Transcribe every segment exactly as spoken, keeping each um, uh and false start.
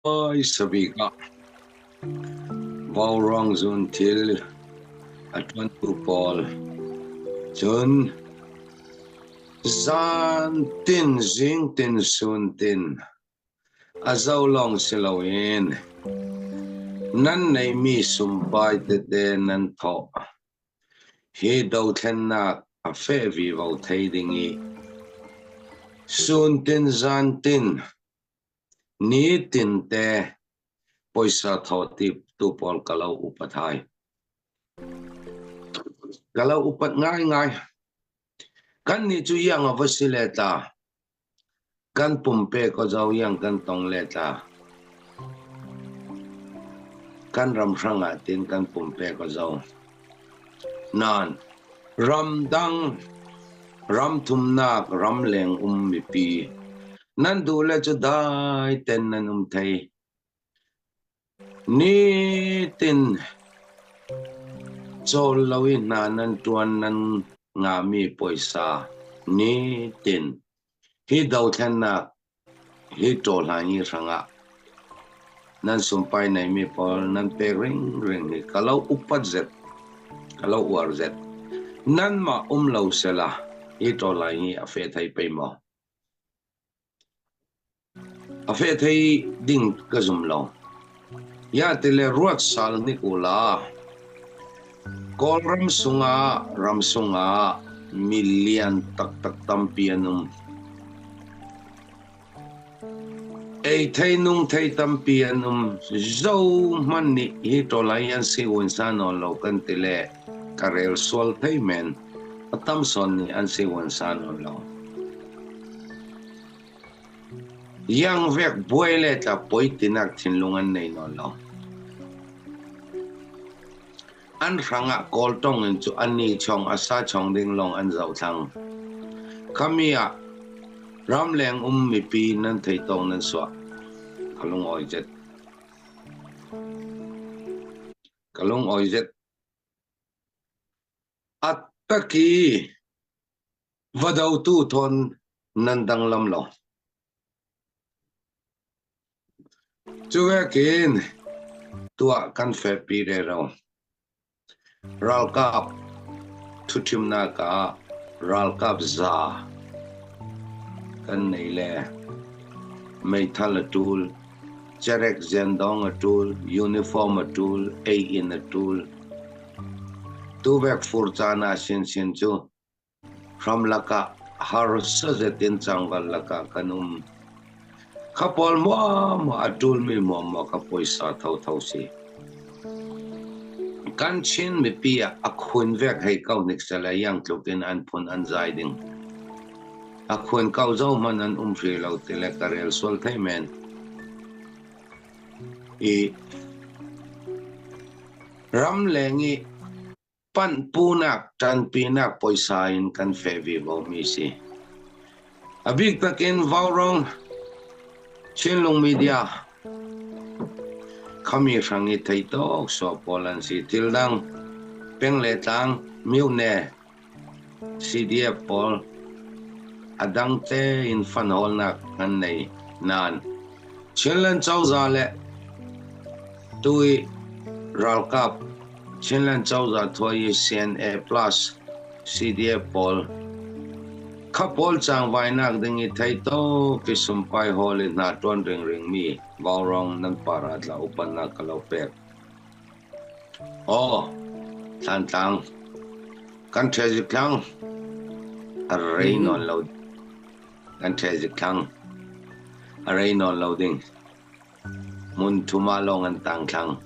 Oi, sabik ah Vaurawng zun thil a ṭuantu pawl cun zan tin, zing tin, sun tin a zo lawng si loin nan neihmi sumpai tete nan thawh hi dothlennak a feh vivo thei ding ih sun tin, zan tin, ni tinte pawisa thawh ti tu pawl ka lo upat hai. Ka lo upat ngaingai. Kannih cu iang a va si le ta, kan pumpe ko zo, iang kan tong le ta, kan ram hrangah tin kan pumpe ko zo. Nan ramdang, ram thumnak, ram leng um mipi nan duh le cu dai ten nan um thei. Nitin cawl lo ih hna nan ṭuan nan ngahmi pawisa nitin hi dothlennak hi ṭawhla hi hrangah nan sumpai neihmi pawl nan pek ringring hi ka lo upat zet, ka lo uar zet. Nanmah um lo sela hi ṭawhla hi a feh thei pei maw? A feh thei ding ka zum lo. Ziangah tile ruat sal hnik uhla, Kawlram sungah, ram sungah milian taktak tampi an um. Ei thei nung thei tampi an um. Zohman nih hi ṭawhla hi an si hun sa nawn lo kan ti le ka rel sual thei men. A tam sawn nih an si hun sa nawn lo. Ziangvek buai le tla poi tinak thinlung an nei nawn lo. An hrangah Kawl ṭong in cu an ni chawng a sa chawng ding lawng an zoh thlang. Khami ah ramleng um mipi nan theitawk nan suah. Ka lungawi zet. Ka lungawi zet. A taki va dotu thawn nan danglam lo. Cuvekin tuah kan fehpi rero. Ralkap thuṭhimnak ah ralkap za kan nei le meithal a ṭul, cerek zendawng a ṭul, uniform a ṭul, ei-in a ṭul, tuvek fur caan ah sinsin cu hram lakah harsa zetin cangval lakah kan um. Kha pawl hmuahhmuah a ṭulmi hmuahhmuah kha pawisa thotho si. Kan Chin mipi ah a khun vek hei ko hnik sela ziangtluk in an phun an zai ding. A khun ko zohman an um hrih lo tile ka rel sual thei men. I ramleng ih panhpunak, ṭanpinak pawisa in kan feh vivo mi si. A bik takin Vaurawng Chinlung Media khami hrang ih theitawk suah pawl an si. Thil dang, peng le tlang, miuhne, C D F pawl a dang tein fanhawlnak an nei nan Chinland Cozah le tui ralkap Chinland Cozah thuai ih C N A plus C D F pawl kha pawl cangvainak ding ih theitawk ih sumpai hawl ih hna ṭuan ringring mi Vaurawng nan parah tla upatnak ka lo pek. Aw, Thlantlang kan ṭhe zik thlang. A rei nawn lo. Kan ṭhe zik thlang. A rei nawn lo ding. Hmun thum ah lawng an tang thlang.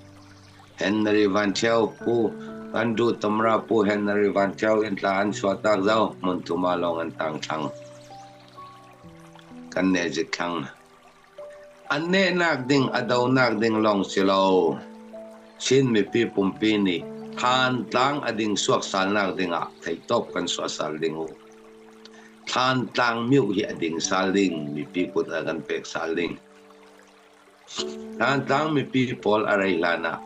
Henry Van Thiau pu, kan duh tamra pu Henry Van Thiau in tla an suahtak zo. Hmun thum ah lawng an tang thlang. Kan neh zik thlang. A nehnak ding, a donak ding lawng si lo. Chin mipi pumpi nih Thlantlang a ding suaksalnak dingah theitawp kan suahsal ding uh. Thlantlang miuh hi a ding sal ding, mipi kut a kan pek sal ding. Thlantlang mipi pawl a rei hlanah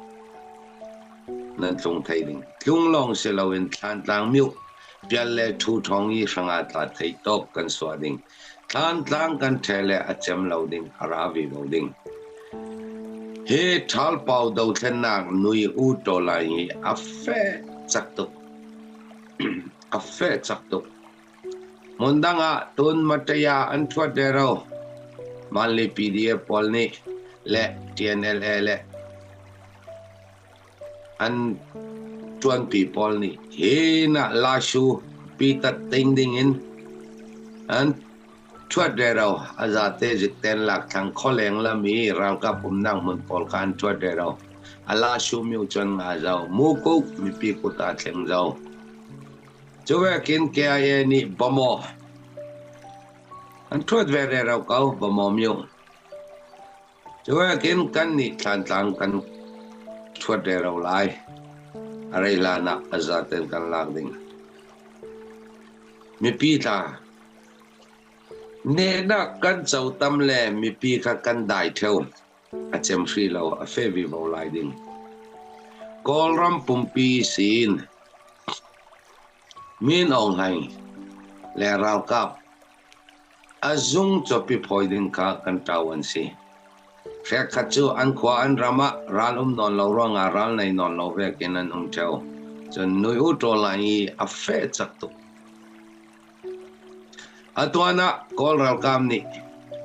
nan tlung thei ding. Tlung lawng si loin Thlantlang miuh pial le ṭhu ṭhawng ih hrangah tla theitawp kan suah ding. Thlantlang kan ṭheh le a cem lo ding, a ra vivo ding. Hi Thalpau dothlennak nui u tawlai hi a feh cak tuk. A feh cak tuk. Mundang ah tun Mataya an thuat rero. Manli P D F pawl nih le T N L A le an tuanpi pawl nih hinah lasu pitat ting dingin an thuat rero a zate zikten lak thlang khualeng lam i ralkap umnak hmun pawl kha an thuat rero. A lasu miu cuan nga zo, Mukuk mipi kut ah thleng zo. Cuvekin K I A nih bamaw an thuat ve rero ko, bamaw miu. Cuvekin kannih Thlantlang kan thuat rero lai. A rei hlanah a zaten kan lak ding. Mipi tla nehnak kan co tam le mipi kha kan dai theu. A cem hri lo, a feh vivo lai ding. Kawlram pumpi sin Min Aung Hlaing le ralkap a zung cawpi phawi ding kha kan ṭau an si. Hrekkhat cu an khua an ram ah ral um nawn lo ruangah ral nei nawn lo vekin an um ṭheu. Cun nui u tawlai i a feh cak tuk. A tuanah Kawl ralkap nih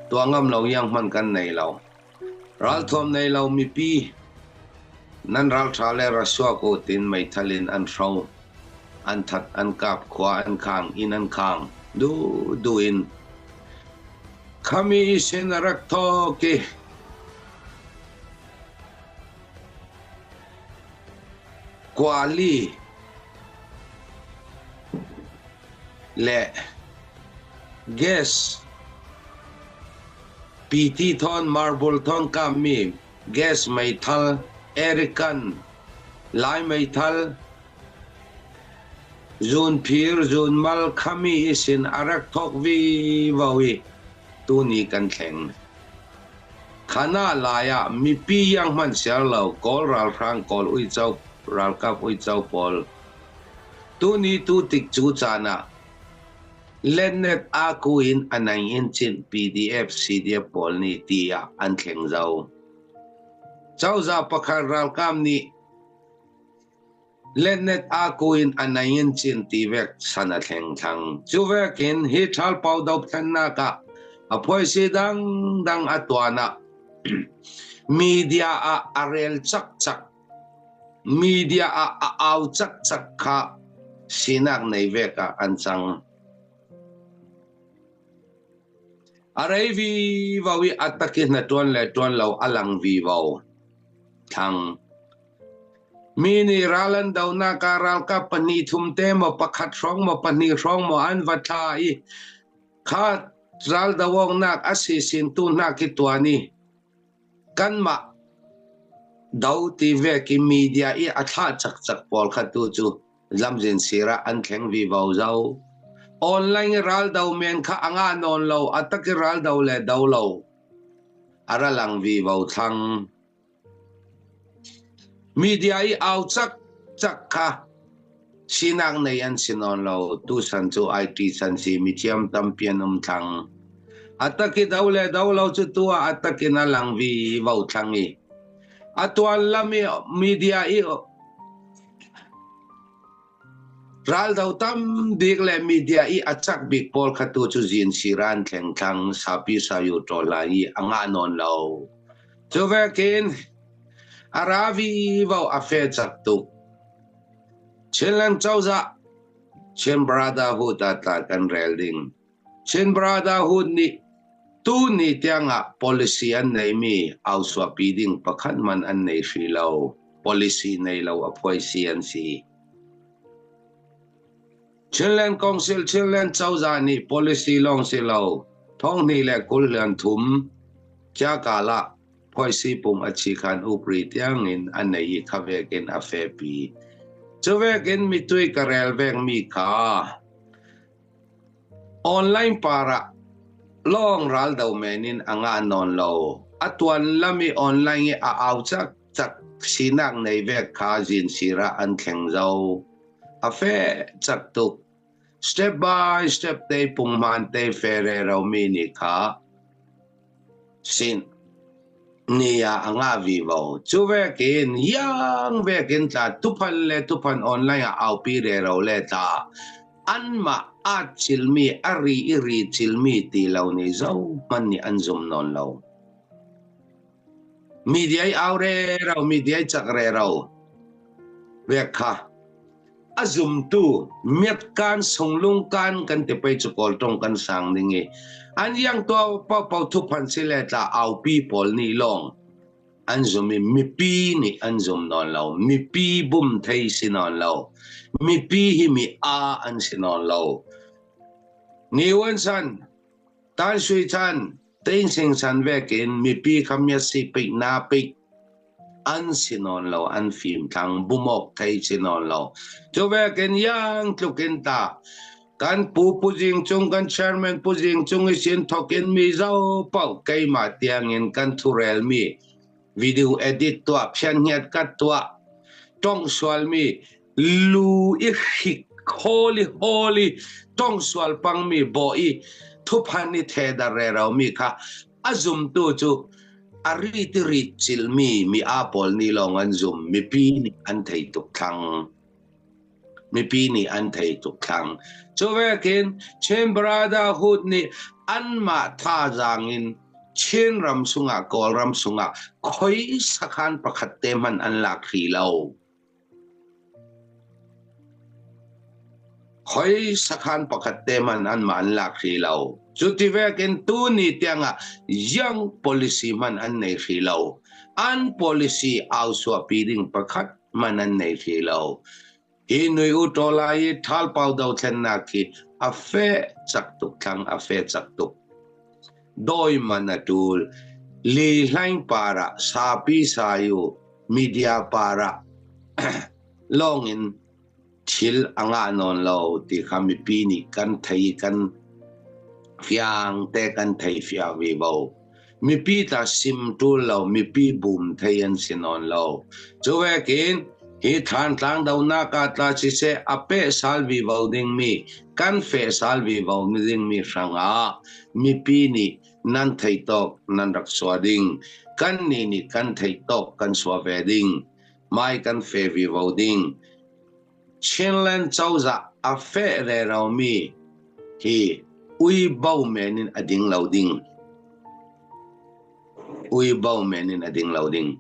tuah ngam lo iang hman kan nei lo. Ralthuam nei lo mipi nan ralṭha le ra suak u tin meithal in an hro, an that, an kap, khua an khang, inn an khang duhduh in, khami ihsin a rak thawk i kuali le gas, piti thawn, marble thawn kapmi gas meithal, erican, lai meithal, zunphir, zunmal khami ihsin a rak thawk vivo i tuni kan thleng. Khanah lai ah mipi iang hman siar lo, Kawl ralhrang, Kawl uico, ralkap uico pawl tuni tu tik cu caan ah letnet a ku in a nai in cin P D F, C D F pawl nih ti ah an thleng zo. Cozah pakhat ralkap nih letnet a ku in a nai in cin ti vek san a thleng thlang. Cu vekin hi Thalpau dothlennak ah a phuaisi dangdang a tuan ah media ah a rel cakcak, media ah a au cakcak kha sinak nei vek ah an cang. A rei vivo i a tak i hna ṭuan le ṭuan lo a lang vivo thlang. Mi nih ral an donak ah ralkap pahnih thum te maw, pakhat hrawng maw, pahnih hrawng maw an va thla i kha ral do awknak a si sin tu hnak i tuan i kanmah do ti vek i media i a thlah cakcak pawl kha tu cu lamzin sir ah an thleng vivo zo. Online i ral do men kha a ngah nawn lo, a tak i ral do le do lo a ra lang vivo thlang. Media i au cakcak kha sinak nei an si nawn lo. Tu san cu I T san si, mithiam tampi an um thlang. A tak i do le do lo cu tu ah a tak in a lang vivo thlang i a tuan lam i media i ral do tam bik le media i a cak bik pawl kha tu cu zin sir ah an thleng thlang, sapi sayu ṭawl lai i a ngah nawn lo. Cu vekin a ra vivo a feh cak tuk. Chinland cozah, Chin Brotherhood ah tla kan rel ding. Chin Brotherhood nih tu ni tiang ah policy an neimi au suahpi ding pakhat man an nei hri lo. Policy nei lo a phuaisi an si. Chinland Council, Chinland cozah nih policy lawng si lo, thawng hnih le kul hlan thum cia kal ah phuaisi pum a chi khan upri tiang in a nei i kha vekin a fehpi. Cu vekin mitui ka rel vek mi kha online par ah lawng ral do men in a ngah nawn lo. A tuan lam i online i a au cakcak sinak nei vek kha zin sir ah an thleng zo. A feh cak tuk. Step by step te, pumhman te feh rero mi nih kha sin ni a a ngah vivo. Cu vekin, yang vekin tla, thuphan le thuphan online a aupi rero le tla, anmah a cilmi, a ri i ri cilmi ti lo ni zo hman ni an zum nawn lo. Media i au rero, media i cak rero. Vek kha. A zumtu, miatkan, sunglungkan kan ti pei cu Kawl ṭong kan sang ding i. An yang tua paupau thuphan si le tla aupi pawl ni lawng an zum i mipi nih an zum nawn lo, mipi bum thei si nawn lo, mipi hi mi a an si nawn lo. Ni Wan San, Tan Sui Chan, Thein Sein San vekin mipi kha miat si peih na peih an si nawn lo, an fim thlang bumawk thei si nawn lo. Cu vekin yang tlukin ta kan pu Pu Zing Cung, kan chairman Pu Zing Cung i sin thokin mi zo pauh keimah tiangin kan thurelmi video edit tuah, phianhngiat kat tuah, ṭongsualmi lu i hrik hawli hawli ṭongsual pangmi bawh i thuphan i thehdarh reromi kha a zumtu cu a rit i rit cilmi mi a pawl ni lawng an zum, mipi nih an thei tuk thlang. Mipi nih an thei tuk thlang. Cu vekin Chin Brotherhood nih anmah thazaangin Chin ram sungah, Kawlram sungah khoi sakhan pakhat te hman an lak hri lo. Khoi sakhan pakhat te hman anmah an lak hri lo. Cuti vekin tuni tiangah ziang policy hman an nei hri lo. An policy au suahpi ding pakhat hman an nei hri lo. Hi nui u tawlai i thalpau dothlennak hi a feh cak tuk thlang, a feh cak tuk. Dawi man a ṭul, lihlaing parah, sapi sai u, media parah lawngin thil a ngah nawn lo ti kha mipi nih kan thei, kan fiangte kan thei fiang vivo. Mipi tla sim ṭul lo, mipi bum thei an si nawn lo. Cu vekin hi thlantlang dohnak ah tla siseh a peh sal vivo dingmi, kan feh sal vivo dingmi hrangah mipi nih nan thei tawk nan rak suah ding, kannih nih kan thei tawk kan suah ve ding, mai kan feh vivo ding. Chinland cozah a feh reromi hi uibo men in a ding lo ding. Uibo men in a ding lo ding.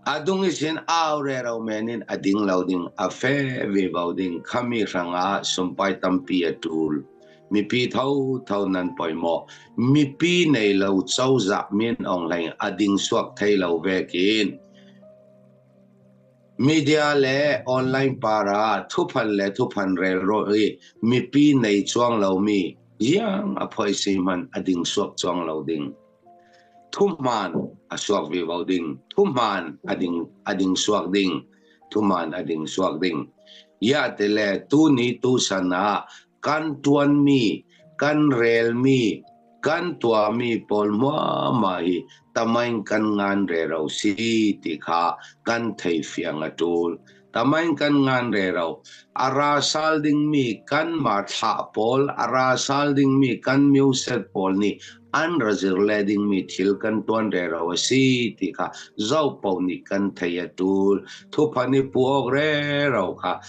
A dung ihsin au rero men in a ding lo ding, a feh vivo ding. Khami hrangah sumpai tampi a ṭul. Mipi thotho nan poimawh. Mipi nei lo cozah min awng hlei a ding suak thei lo vekin media le online parah thuphan le thuphan relrawh i mipi nei cuang lomi ziang a phoih si hman a ding suak cuang lo ding. Thuhman a suak vivo ding, thuhman a ding, a ding suak ding, thuhman a ding suak ding. Ziahti le tuni tusan ah kan ṭuanmi, kan relmi, kan tuahmi pawl hmuahmah hi tamain kan ngan rero si ti kha kan thei fiang a ṭul. Tamain kan ngan rero, a ra sal dingmi kanmah thlah pawl, a ra sal dingmi kan museum pawl nih an ra zir le dingmi thil kan ṭuan rero a si ti kha zopoh nih kan thei a ṭul. Thuphan i puak rero kha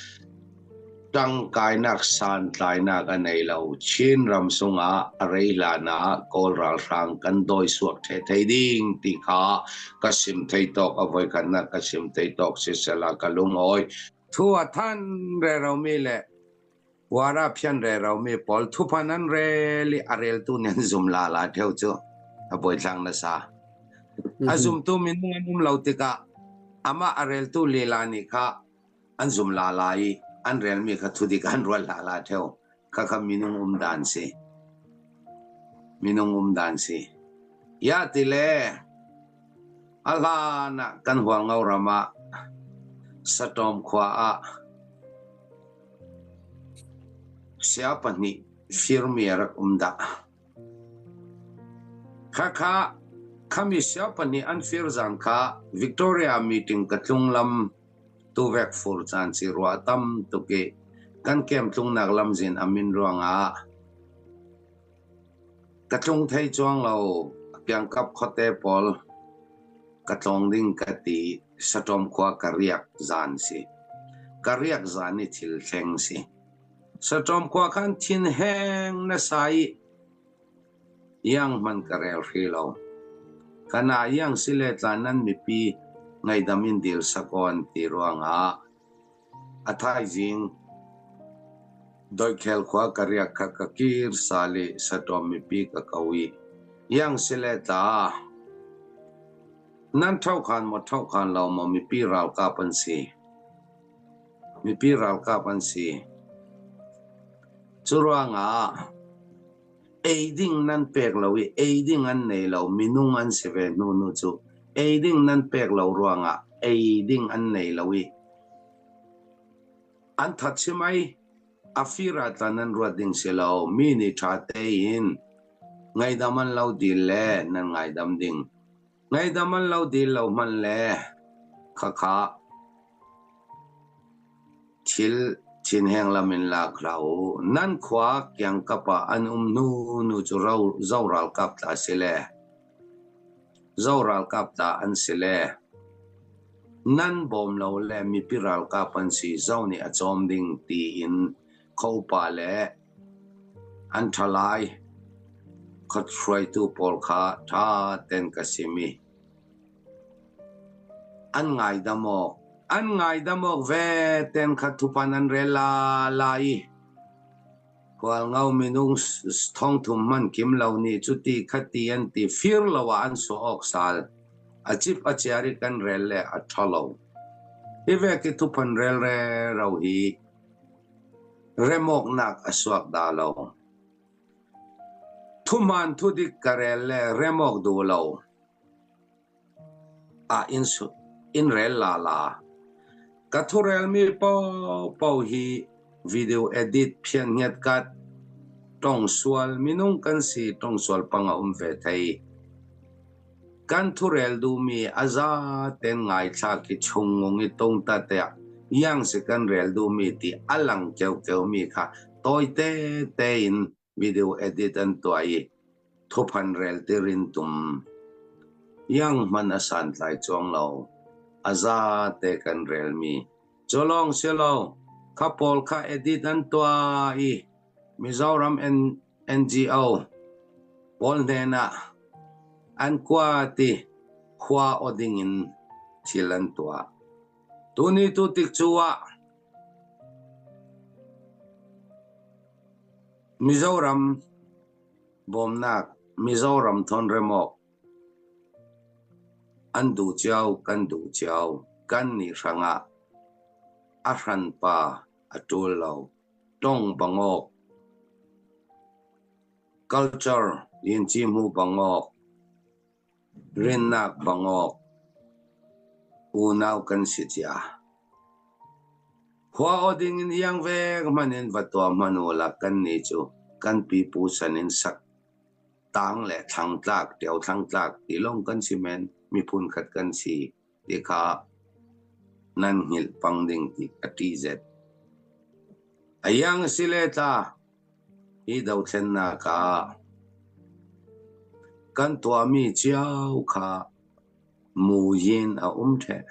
ṭangkainak, santlainak a nei lo, Chin ram sungah a rei hlanah Kawl ralhrang kan dawi suak ṭheh thei ding ti kha ka sim thei tawk, a voikhatnak ka sim thei tawk sisela ka lungawi. Thu a than reromi le wara phian reromi pawl thuphan an rel i a reltu nih an zum lala ṭheu cu a buaitlang nasa. A zumtu minung an um lo tikah amah a reltu lila nih kha an zum lala i an relmi kha thudik an ruat lala ṭheu. Kha kha minung um dan si. Minung um dan si. Ziahti le a hlanah kan Hualngo ramah Saṭawm khua ah sia pahnih firmi a rak um dah. Kha kha khami sia pahnih an fir zan kha Victoria meeting ka tlung lam tu vek fur caan si ruah a tam tuk i kan kem tlungnak lamzin a min ruangah ka tlung thei cuang lo, kiangkap khuate pawl ka tlawng ding ka ti, Saṭawm khua ka riak zan si. Ka riak zan i thil thleng si. Saṭawm khua khan thinheng nasa i, iang hman ka rel hri lo. Ka na iang si le tla nan mipi ngaidam in dil sak aw an ti ruangah a thaizing Doikhel khua ka riak kha ka kir sal i Saṭawm mipi ka ko i, iang si le tla nan ṭhau khan maw, ṭhau khan lo maw, mipi ralkap an si. Mipi ralkap an si. Cu ruangah ei ding nan pek lo i, ei ding an nei lo, minung an si ve hnu hnu cu, ei ding nan pek lo ruangah ei ding an nei lo i, an that si mai. A fir ah tla nan ruat ding si lo, mi ni ṭha tein ngaidam an lo dil le nan ngaidam ding. Ngaidam an lo dil lo hman le khakha thil thinheng lam in lak hlah uh. Nan khua kiangkap ah an um hnu hnu cu ro-, Zo ralkap tla si le, Zo ralkap tla an si le, nan bawm lo le mipi ralkap an si, Zo nih a cawm ding tiin khuapa le an ṭhalai khuahruaitu pawl kha ṭha ten ka sim i, an ngaidam awk, an ngaidam awk ve ten kha thuphan an rel lala i, Hualngo minung s-, s-, thawngthum hman kim lo ni cu ti kha ti an ti fir lo ah an suah awk sal. A cip a ciar i kan rel le a ṭha lo. Hi vek i thuphan rel rero hi remawknak a suak dah lo. Thuhmaan thudik ka rel le remawk duh lo. Ah in su-, in rel lala. Ka thurelmi popo hi video edit phian hiat kat ṭongsual minung kan si, ṭongsual pang a um ve thei. Kan thurel duhmi a zaten ngaithlak i chungnung i tongtate ah iang si kan rel duhmi ti a lang keukeu mi kha tawi tete in video edit an tuah i thuphan rel tir in tum. Iang hman a santlai cuang lo, a zate kan relmi. Cu lawng si lo, kha pawl kha edit an tuah i Mizoram N-, N G O pawl hnenah an kuat i khua aw dingin thil an tuah. Tuni tu tik cu ah Mizoram bawmnak, Mizoram thawn remawk an duh cio, kan duh cio, kan nih hrangah a hranpa a ṭul lo, ṭong bangawk, culture, lincihmu bangawk, rinnak bangawk unau kan si cia. Khua aw dingin iang vek hmanin va tuah hman uhla kan nih cu kan pipu sanin sak tang le thlangtlak, ṭio thlangtlak ti lawng kan si men, miphun khat kan si ti kha nan hngilh pang ding ti ka ṭi zet. A iang a si le tla, hi dothlennak ah kan tuahmi cio kha muyin a um ṭheh.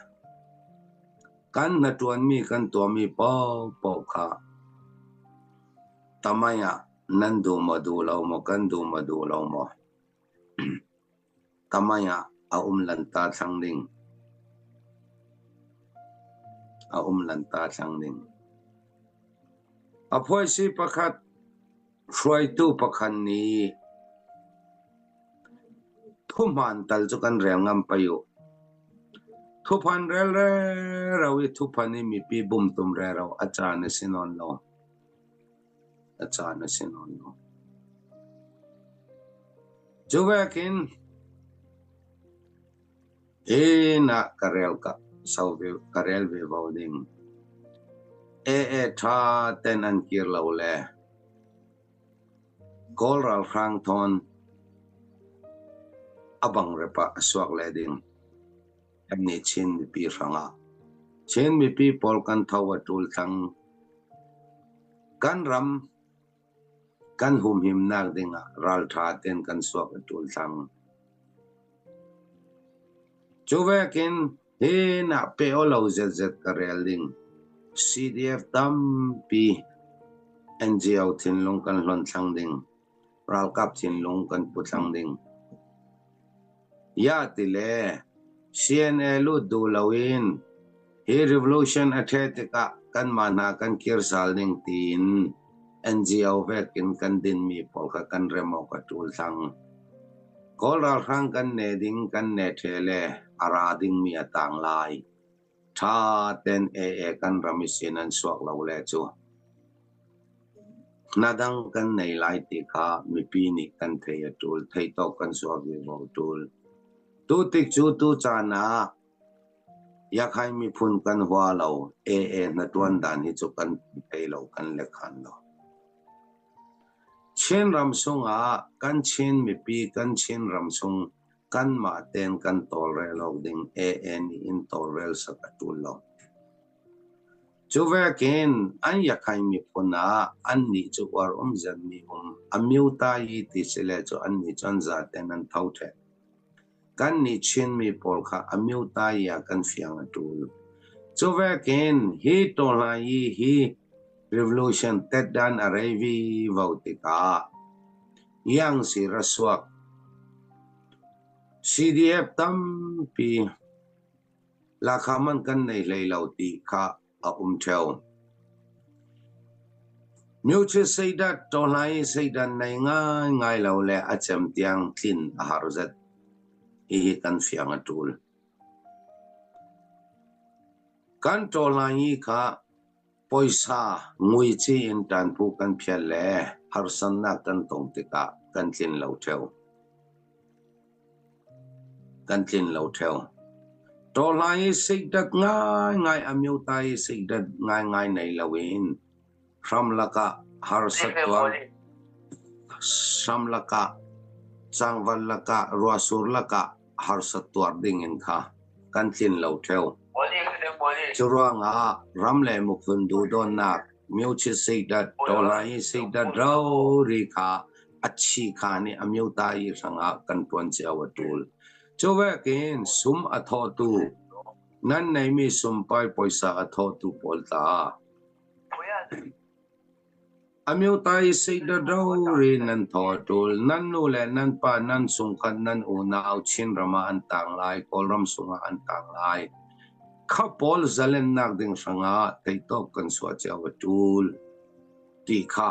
Kan hnaṭuanmi, kan tuahmi popo kha tamai ah nan duh maw, duh lo maw, kan duh maw, duh lo maw? Tamai ah a um lanta thlang ding. A um lanta thlang ding. A phuaisi pakhat, hruaitu pakhat nih thuhmaan tal cu kan rel ngam pei uh. Thuphan rel rero i thuphan i mipi bumtum rero a caan a si nawn lo. A caan a si nawn lo. Cu vekin hinah ka rel ka so ve, ka rel vivo ding. E e ṭha ten an kir lo le Kawl ralhrang thawn a bangrep ah a suak le ding. Kan nih Chin mipi hrangah, Chin mipi pawl kan tho a ṭul thlang, kan ram kan humhimnak dingah ralṭha ten kan suak a ṭul thlang. Chu vekin hi na pe o lo zet zet ka rel ding. C D F tampi N G O thinlung kan hlon thlang ding. Ralkap thinlung kan pu thlang ding. Ya ti le, C N A lut duh loin, hi revolution a ṭhe tikah kanmah hna kan kir sal ding tiin N G O vekin kan dinmi pawl kha kan rem awk a ṭul thlang. Kawl ralhrang kan ne ding kan ne ṭhe le a ra dingmi a tang lai. Ṭha ten A A kan ram ihsin an suak lo le cu hna dang kan nei lai ti kha mipi nih kan thei a ṭul, thei tawk kan suak vivo ṭul. Tu tik cu tu caan ah Yakhai miphun kan hua lo, A A hnaṭuan dan hi cu kan thei lo, kan lekhan lo. Chin ram sungah kan Chin mipi, kan Chin ram sung kanmah ten kan tawlrel awk ding, A A nih in tawlrel sak a ṭul lo. Cu vekin an Yakhai miphun ah annih cu uar um zetmi um, a miutai ti si le cu annih cu an zaten an tho ṭheh. Kannih Chinmi pawl kha a miutai ah kan fiang a ṭul. Cu vekin hi tawlngai hi revolution tetdan a rei vivo tikah yang si ra suak. C D F tampi lakha man kan nei hlei lo ti kha a um ṭheu. Miuchit seidat, tawlngai seidat nei ngai ngai lo le a cem tiang tlin a har zet. Hihi kan fiang a ṭul. Kan tawlngai kha poisa ngui ci in ṭanpu kan phiat le harsatnak kan tong tikah kan tlin lo ṭheu. Kan tlin lo ṭheu. Tawlngai seidat ngai ngai, a miutai seidat ngai ngai nei loin hram lakah harsat tuar, hram lakah, cangval lakah, ruahsur lakah harsat tuar dingin kha kan tlin lo ṭheu. Curuangah ram le muphun duhdawtnak, miuchit seidat, tawlngai seidat rori kha a chih kha nih a miutai hrangah kan ṭuan cio a ṭul. Cu vekin sum a thawhtu, nan neimi sumpai poisa a thawhtu pawl tla, a miutai seidat rori nan thaw a ṭul. Nan nu le nan pa, nan sungkhat, nan unau Chin ram ah an tang lai, Kawlram sungah an tang lai. Kha pawl zalennak ding hrangah theitawp kan suah cio a ṭul ti kha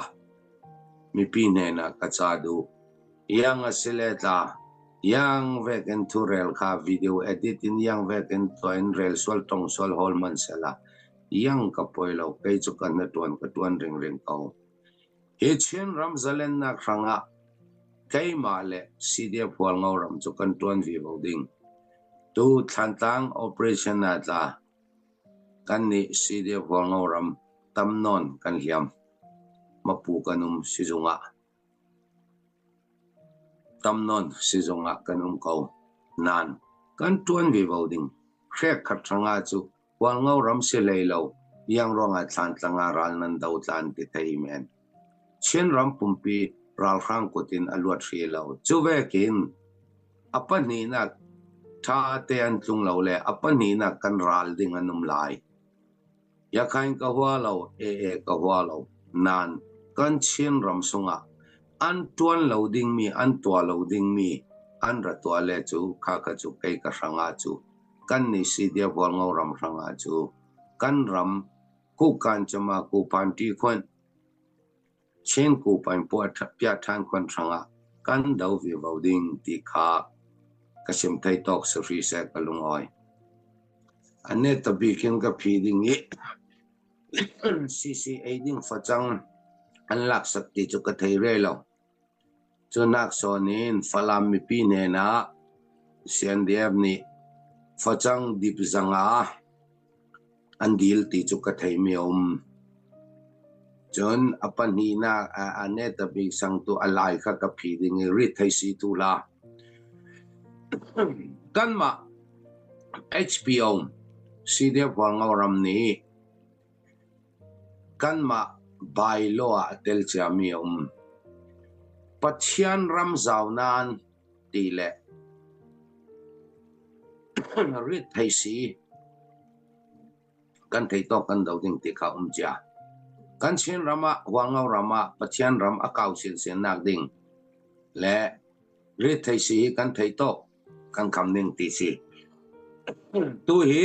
mipi hnenah ka ca duh. Yang a si le tla, yang vekin thurel kha video edit in, yang vekin tuah in rel sual ṭong sual hawl hmanh sehla, yang ka poi lo, kei cu ka hnaṭuan ka ṭuan ringring ko. Hi Chin ram zalennak hrangah keimah le C D F Hualngo ram cu kan ṭuan vivo ding. Tu Thlantlang operation ah tla kannih C D F Hualngo ram tam nawn kan hliam. Mapu kan um sizung ah, tam nawn sizung ah kan um ko. Nan kan ṭuan vivo ding. Hrekkhat hrangah cu Hualngo ram si hlei lo, yang ruangah Thlantlang ah ral nan do tla an ti thei men. Chin ram pumpi ralhrang kut in a luat hri lo. Cu vekin a pahnihnak ṭha te an tlung lo le a pahnihnak kan ral ding an um lai. Yakhai ka hua lo, A A ka hua lo. Nan kan Chin ram sungah an ṭuan lo dingmi, an tuah lo dingmi an ra tuah le cu kha kha cu kei ka hrangah cu, kannih C D F Hualngo ram hrangah cu kan ram Kukan cama Kupan ṭi khuan Chin Kupan puah ṭha-, piah ṭhan khuan hrangah kan do vivo ding ti kha ka sim thei tawk si hri seh ka lungawi. A netabik in ka phi ding i C C A ding facang an laksak ti cu ka thei rei lo. Cu nak sawn in Falam mipi hnenah C N D F nih facang dip zanga an dil ti cu ka theimi a um. Cun a pahnihnak a, a netabik sang tu a lai kha ka phi ding i rit thei si tu hla. Kanmah H P O, C D F Hualngo ram nih kanmah bylaw ah a tel ciami a um. Pathian ram zau nan ti le Rit thei si kan thei tawk kan do ding ti kha um cia. Kan Chin ramah, Hualngo ramah, Pathian ram a kau sinsin nak ding le rit thei si hi kan thei tawk kan kham ding ti si. Tu hi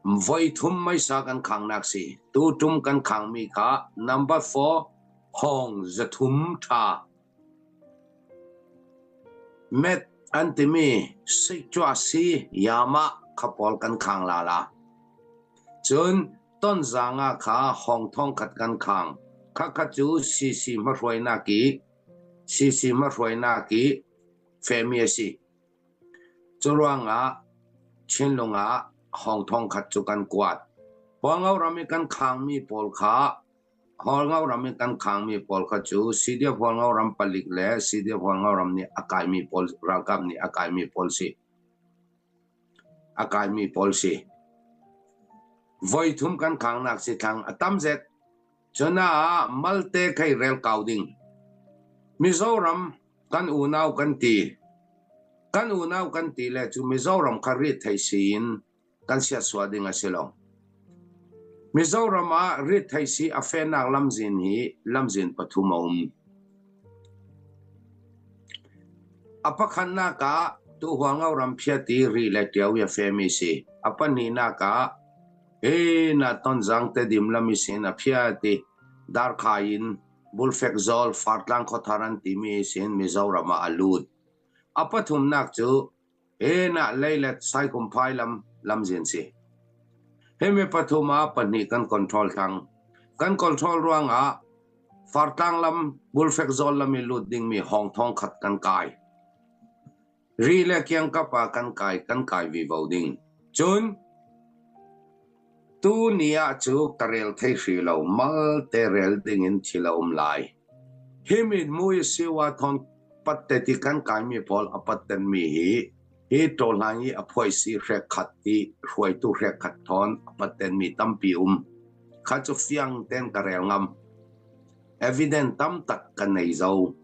voi thum maisa kan khang nak si. Tu tum kan khang mi kha number four, hong za thum tha. Met an timi sik cua si yama kha pawl kan khang lala. Cun Tonzanga kha hong thawng khat kan khang. Kha kha cu sisi hmahruaina ki, sisi hmahruaina ki femi a si. Cu ruangah Chinlung ah hong thawng khat cu kan kuat. Hualngo ram i kan khangmi pawl kha, Hualngo ram i kan khangmi pawl kha cu C D F Hualngo ram palik le C D F Hualngo ram nih a kaimi pawl, ralkap nih a kaimi pawl si. A kaimi pawl si. Voi thum kan khangnak si thlang a tam zet. Cun ah malte kha i rel kau ding. Mizoram kan unau kan ti. Kan unau kan ti le cu Mizoram kha rit thei si in kan siatsuah ding a si lo. Mizoram ah rit thei si a fehnak lamzin hi lamzin pathum a um. A pakhatnak ah tu Hualngo ram phiat i ri le tiu i a femi si. A pahnihnak ah hi na Tonzang te dim lam i sin a phiat i darkhai in bulfek zawl fartlang khuathar an timi i sin Mizoram ah a lut. A pathumnak cu hi na leilet Saikumphai lam lamzin si. Himi pathum ah pahnih kan control thlang. Kan control ruangah fartlang lam bulfek zawl lam i lut dingmi hong thawng khat kan kai. Ri le kiangkap ah kan kai, kan kai vivo ding. Cun tu ni ah cu ka rel thei hri lo, malte rel dingin thil a um lai. Himi mui siwa thawn pattet i kan kaimi pawl a pattetmi hi, hi tawlhlan i a phuaisi hrekkhat i hruaitu hrekkhat thawn a pattetmi tampi um. Kha cu fiang ten ka rel ngam. Evidence tam tak ka nei zo.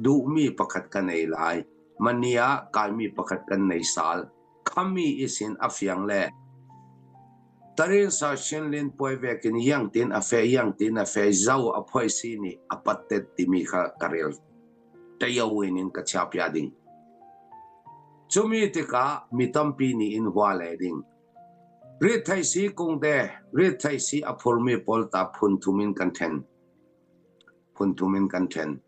Duhmi pakhat ka nei lai. Mania kaimi pakhat kan nei sal. Khami ihsin a fiang le Tarinsa Shinlin puai vekin iangtin a feh, iangtin a feh, zo a phuaisi nih a pattet timi kha ka rel. Tayo in ka chiapia ding. Cumi tikah mi tampi nih in hua le ding. Rit thei si kungte, rit thei si a phurmi pawl ta phun thum in kan ṭhen. Phun thum in kan ṭhen.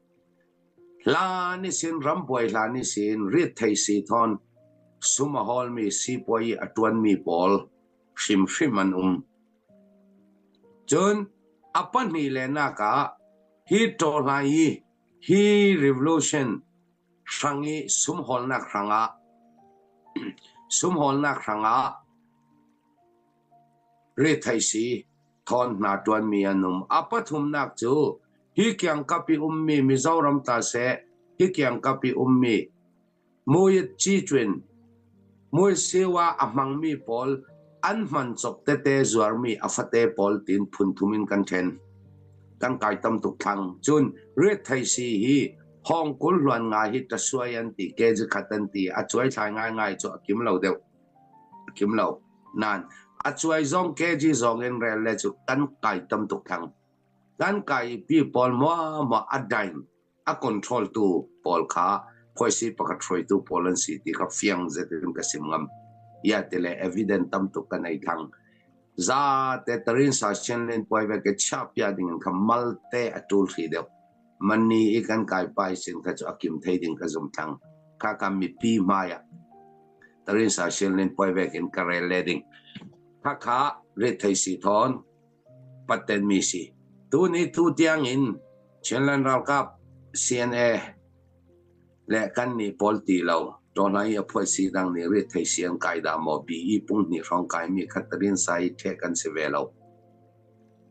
Hlan ihsin, rambuai hlan ihsin, rit thei si thawn sum a hawlmi sipuai i a ṭuanmi pawl hrimhrim an um. Cun a pahnih le nak ah hi ṭawlhlan i hi revolution hrang i sum hawlnak hrangah, sum hawlnak hrangah rit thei si thawn hna ṭuanmi an um. A pathumnak cu hi kiangkap i ummi Mizoram ta seh, hi kiangkap i ummi Muyit Ci Cun, Mui Siwa a hmangmi pawl an hman cop tete zuarmi a fate pawl tin phun thum in kan ṭhen. Kan kai tam tuk thlang. Cun rit thei si hi hawng kul hluan ngai hi tasuai an ti, K G khat an ti, a cuai thlai ngaingai cu a kim lo deuh. A kim lo. Nan, a cuai zong K G zong in rel le cu kan kai tam tuk thlang. Kan kai pi pawl hmuahhmuah a dain a control tu pawl kha phuaisi pakhat hruaitu pawl an si ti kha fiang zetin ka sim ngam. Ia ti le evidence tam tuk ka nei thlang. Zate Tarinsa Shinlin puai vek i chiahpia dingin kha malte a ṭul hri deuh. Mani i kan kai pai sin kha cu a kim thei ding ka zum thlang. Kha kha mipi hmai ah Tarinsa Shinlin puai vekin ka rel le ding. Kha kha rit thei si thawn pattet mi si. Tuni tu tiangin Chinland ralkap C N A le kan nih pawl ti lo, ṭawlhlan i a phuaisi dang nih rit thei si an kai dah maw? Bi i pung hnih hrawng kaimi kha Tarinsa i ṭheh kan si ve lo.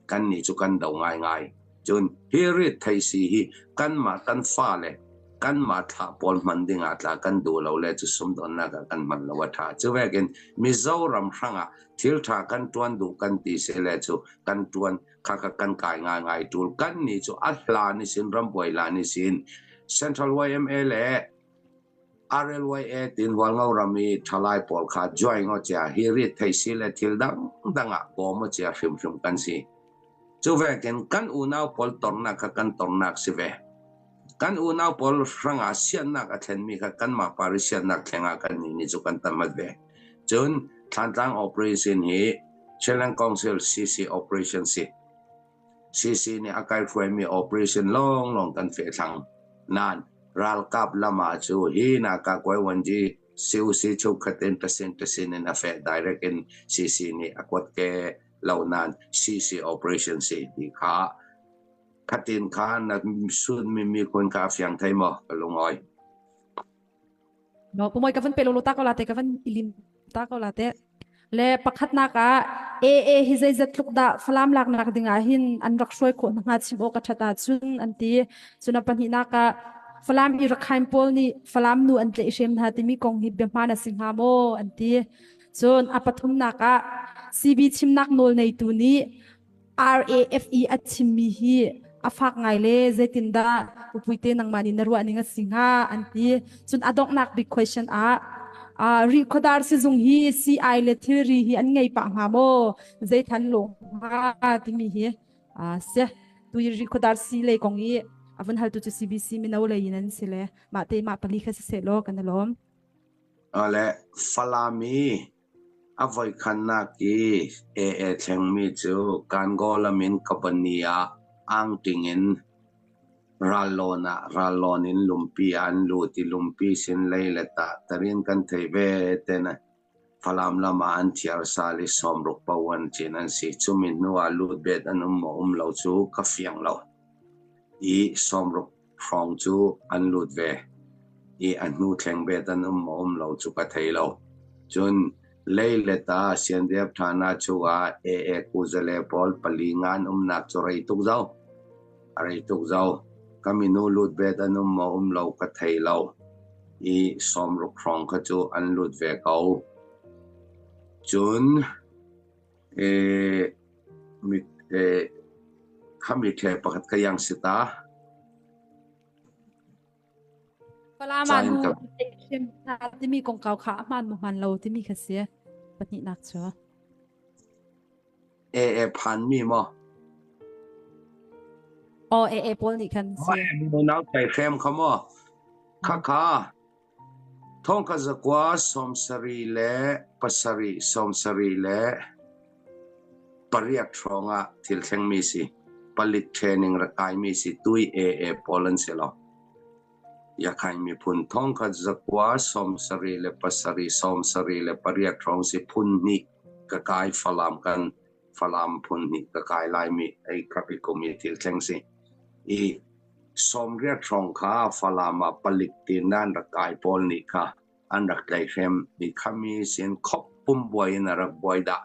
Kan nih cu kan do ngaingai. Cun hi rit thei si hi kanmah kan fale kanmah thlah pawl hman dingah tla kan duh lo le cu sumdawnnak ah kan hman lo a ṭha. Cuvekin Mizoram hrangah thil ṭha kan ṭuan duh kan ti si le cu kan ṭuan kha kha kan kai ngaingai ṭul. Kan nih cu a hlan ihsin, rambuai hlan ihsin Central Y M A le R L Y A tin Hualngo ram i thalai pawl kha join aw cia hi rit thei si le thil dang dang ah bawm aw cia hrim hrim kan si. Cu vekin kan unau pawl tornak kha kan tornak si ve. Kan unau pawl hrangah siatnak a thlenmi kha kanmah par i siatnak thlengah kan nih ni cu kan tam mat ve. Cun Thantlang operation hi Chinland Council C C operation si. C C nih a kaihruaimi operation lawnglawng kan feh thlang. Nan ralkap lamah cu hi naka kuai wanji siu si chu khatin tasin tasin in a feh direct in C C nih a kuat ke lo nan C C operation si ti kha khatin kha na sun mi mi khun kha a fiang thei maw ka lungawi. No, pumoi ka van pe lo lo ta ko late, ka van ilim ta ko late. Le pakhatnak ah A A hi zeizat tluk dah Falam laknak dingah hin an rak hruai khawh hnga chim aw ka ṭhat ahcun an ti. Cun a pahnihnak ah Falam i Rakhine pawl nih Falam nu an tlaih hrem hna timi kong hi biahmaan a si hnga maw an ti. Cun a pathumnak ah C B chimnak nawl neitu nih R A F E a chimmi hi a fak ngai le zeitindah pupuite nangmah nih na ruah ning a si hnga an ti. Cun a donghnak bik question ah, ah, rih khuadar si zung hi C I le thilri hi an ngei pah hnga maw? Zei than lo hnga timi hi, ah, si. Tu i rih khuadar si lei kong i a vun haltu cu C B C mino lei in an si le mahte mah pali kha siseh law kan i lawm. Ale Falam i a voikhatnak i A A thlengmi cu Kangaw lam in Kabani ah angṭing in rallawng ah rallawng in lumpi ah an lut i lumpi sin lei le tah tarin kan thei ve te na Falam lam ah an thiar sal i sawmruk pawan cin an si. Cumi hnu ah lut bet an um maw um lo cu ka fiang lo. I sawmruk hrawng cu an lut ve i a hnu thleng bet an um maw um lo cu ka thei lo. Cun lei le ta C N D F ṭhana chungah A A kuzale pawl pali ngan umnak cu rei tuk zo. A rei tuk zo. Ka minu lut bet an um maw um lo ka thei lo. I sawmruk hrawng kha cu an lut ve ko. Cun eh, mit, eh, khami ṭhe pakhat ka yang si ta. Falam ah nu timi kong kau kha a hmaan maw hmaan lo timi kha si. Pahnihnak cu. A A phanmi maw? Aw, A A pawl nih khan si. Nau tei hrem kha maw? Kha kha. Thongkhat zakua sawmsarih le pasarih, sawmsarih le pariat hrawngah thil thlengmi si, palik training rak kaimi si, tui A A pawl an si lo. Yakhain miphun thongkhat zakua sawmsarih le pasarih, sawmsarih le pariat hrawng si, phun hnih ka kai Falam kan Falam phun hnih ka kai laimi ei kap i kum i thil thleng si. I sawmriat hrawng kha Falam ah palik tin an rak kai pawl nih kha an rak tlaih hrem i khami sin khop pum buai in a rak buai dah.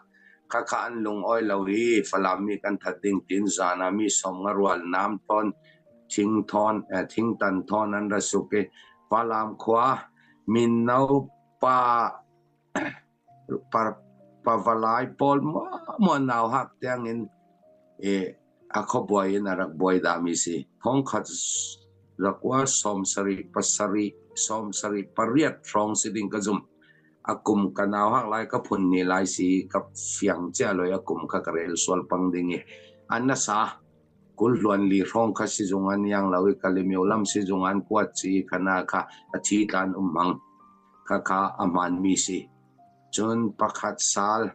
Kha kha an lungawi lo i Falam mi kan that ding tin zan ah mi sawmnga rual nam thawn thing thawn, eh, thingtan thawn an ra suk i Falam khua mino pa pa, pavalai pawl muahmuah nauhak tiangin, eh, a khuabuai in a rak buai dahmi si. Thongkhat zakua sawmsarih pasarih, sawmsarih pariat hrawng si ding ka zum. A kum ka nauhak lai ka phun ni lai si ka fiang cia lo i a kum kha ka rel sual pang ding i. An nasa kul hluan li hrawng kha si zung an yang lo i ka limio lam si zung an kuat si kha na kha a thi tlan um mang kha kha a hmaan mi si. Cun pakhat sal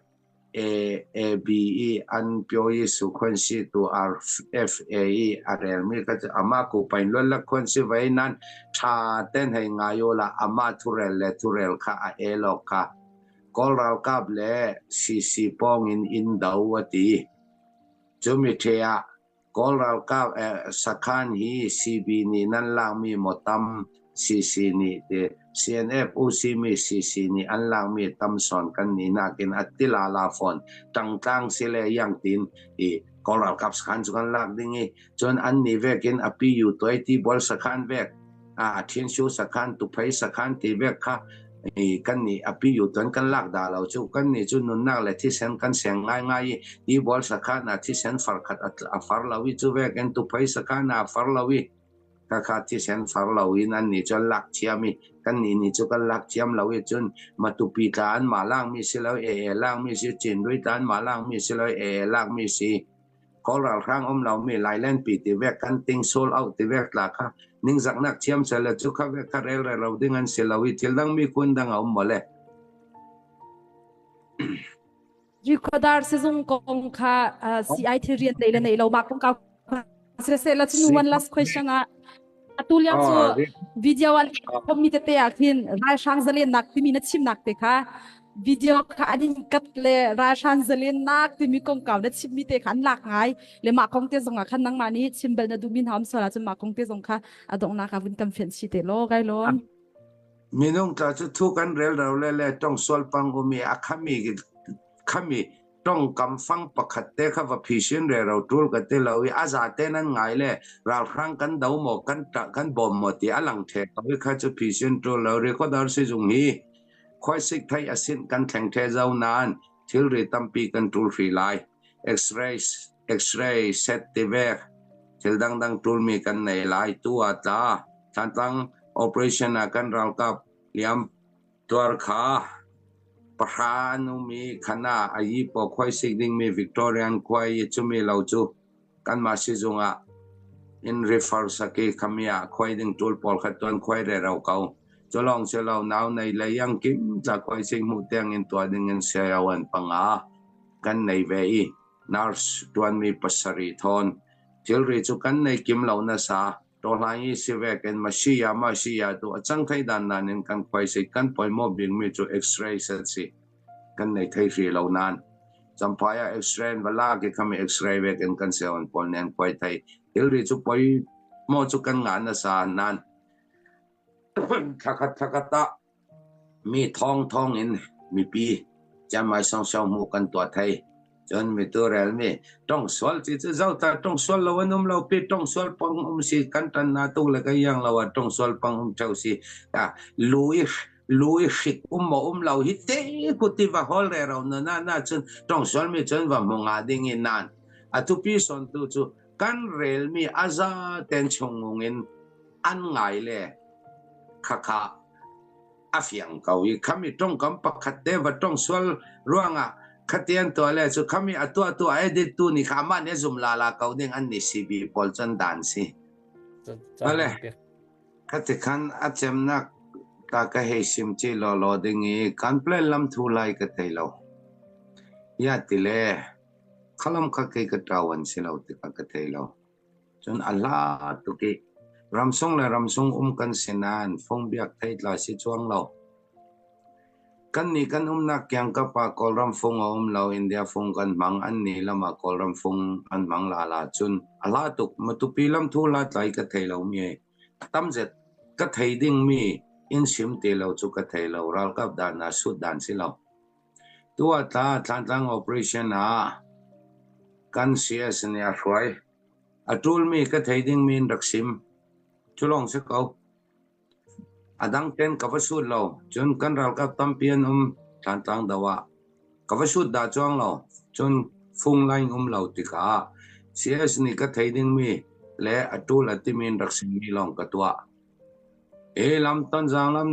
A, A B i an pio i su khuan si tu R F A i a rel mi kha cu ama ku pain luan lak khuan si vai nan ṭha ten hei ngai u la ama thurel le thurel kha a e lawk kha. Kawl ralkap le C C pawngin in do a ti. Cumi ṭhe ah Kawl ralkap, eh, sakhan hi C B nih nan lakmi maw tam C C nih ti, C N F U C mi C C nih an lakmi tam sawn kan nih nakin a ti lala fawn ṭangtlang si le yang tin i Kawl ralkap sakhan cu kan lak ding i cun an nih vekin a P U tuai ti bual sakhan vek a, a Thinsu sakhan, Tuphei sakhan ti vek kha i, kan nih a P U tuan kan lak dah lo cu, kan nih cu nunnak le thisen kan seng ngaingai i, ti bual sakhan a thisen far khat a, a far lo i, cu vekin Tuphei sakhan a far lo i, kha kha thisen far lo in an nih cu an lak thiam i, Kan ni ni cu kan lak thiam lo i cun, Matupi tla anmah lak mi si lo, A A lak mi si, Cindui tla anmah lak mi si lo, A A lak mi si. Kawl ralhrang um lo mi, Lailenpi ti vek kan ting, Sold Out ti vek tla kha ningzaknak thiam seh le cu kha vek kha rel rero ding an si lo i, thil dang mi kun dang a um maw le. Recorder si zung kong kha, ah, C I thil rian nei le nei lo, mah kong kau seh seh la cun, one last question ah, atu liang cu video an khawmmi tete ah khin ralhrang zalennak timi na chimnak te kha, video kha an in kat le ralhrang zalennak timi kong kau na chimmi te kha an lak ngai le, mah kong te zong ah khan nangmah nih chim bal na duhmi hna um sual ahcun, mah kong te zong kha a donghnak ah vun kan fianh si te law, gai law. Minung tla cu thu kan rel rero le le, ṭongsual pang um i a khami, khami ṭongkam fang pakhat te kha va phisin rero ṭul ka ti lo i, a zate nan ngai le, ralhrang kan do maw, kan ṭah, kan bawm maw ti a lang ṭheh lo i, kha cu phisin ṭul lo. Recorder si zung hi khuaisik theih a sin kan thleng ṭheh zo nain thilri tampi kan ṭul hrih lai. X-ray, X-ray set ti vek, thil dangdang ṭulmi kan nei lai. Tu ah tla, Thantlang operation ah kan ralkap liam tuar kha pahra an um i, khan ah a yi paw khuaisik dingmi Victorian khuai i, cumi lo cu kanmah si zung ah in refer sak i, khami ah khuai ding ṭul pawlkhat tuan khuai rero ko. Cu lawng si lo, nau nei le iang kim tla khuaisik hmuh tiang in tuah ding in C I O an panga kan nei ve i, nurse ṭuanmi pasarih thawn thilri cu kan nei kim lo nasa, ṭawhla i si vekin, masiya, masiya tu a cang thei dan nain kan khuaisik, kan poimawh bikmi cu X-ray set si kan nei thei hrih lo nain, Champhai ah X-ray an va lak i, khami X-ray vekin kan C I O an pawl nih an khuai thei. Thilri cu poimawh cu kan ngah nasa nain, thlakhat thlakhat ah mi thawng thawng in mipi ciammai sawngsawng hmuh kan tuah thei. Cun mitu relmi ṭongsual ti cu zo ta, ṭongsual lo an um lo pi, ṭongsual pang um si, kan ṭanna tuk le ka iang lo ah ṭongsual pang um ṭheu si. A, lui, lui hrik um maw um lo hi te ku ti va hawl rero nain, cun ṭongsual mi cun va hmu ngah ding i nain, a thupi sawn tu cu kan relmi a za ten chungnung in an ngai le khakha a fiang ko i, khami ṭongkam pakhat te va ṭongsual ruangah khatian tuah le cu, khami a tuah tu a edit tu nih kha amah nih a zum lala ko ding, an ni C B pawl cun dan si. Vale. Khati khan a cemnak ta ka hei sim ci lawlaw ding i, kan plan lam thu lai ka thei lo. Ya ti le, khalam kha kei ka ṭawn si lo tikah ka thei lo. Cun a hla tuk i, ramsung le ramsung um kan si nain, fung biak thei tla si cuang lo. Kannih kan umnak kiangkap ah Kawlram fung a um lo, India fung kan hmang, annih lam ah Kawlram fung an hmang lala cun a hla tuk. Matupi lam thu hla tlai ka thei lo mi, a tam zet ka thei ding mi in sim ti lo cu ka thei lo, ralkap dan ah sut dan si lo. Tu ah tla Thantlang operation ah kan C S nih a hruai, a ṭulmi ka thei dingmi in rak sim. Cu lawng si ko. A dang ten ka va sut lo. Cun kan ralkap tampi an um Thantlang do ah. Ka va sut dah cuang lo. Cun fung line um lo tikah C S nih ka thei dingmi le a ṭul a timi in rak simmi lawng ka tuah. Hi lam, Tonzang lam,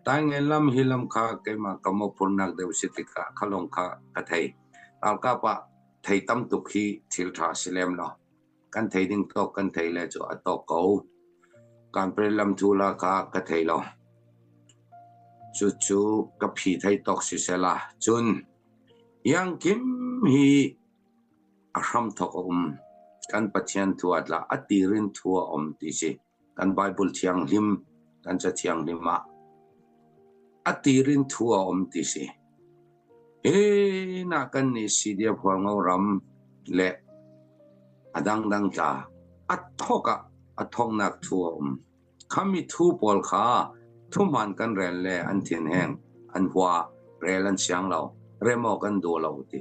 Taingen lam, hi lam kha keimah ka mawhphurnak deuh si tikah kha lawng kha ka thei. Ralkap ah thei tam tuk hi thil ṭha si lem lo. Kan thei ding tawk kan thei le cu a tawk ko. Kanpre lam thu hla kha ka thei lo. Cucu ka phi thei tawk sisela cun, iangkim hi a hramthawk a um. Kan Pathian thu ah tla a tirin thu a um ti si. Kan Baibal thianghlim, kan Ca Thianghlim ah a tirin thu a um ti si. Hinah kannih C D F Hualngo ram le a dangdang tla a thawk ah a thawknak thu a um. Khami thu pawl kha thuhmaan kan rel le an thinheng, an hua, rel an siang lo, rem aw kan duh lo ti.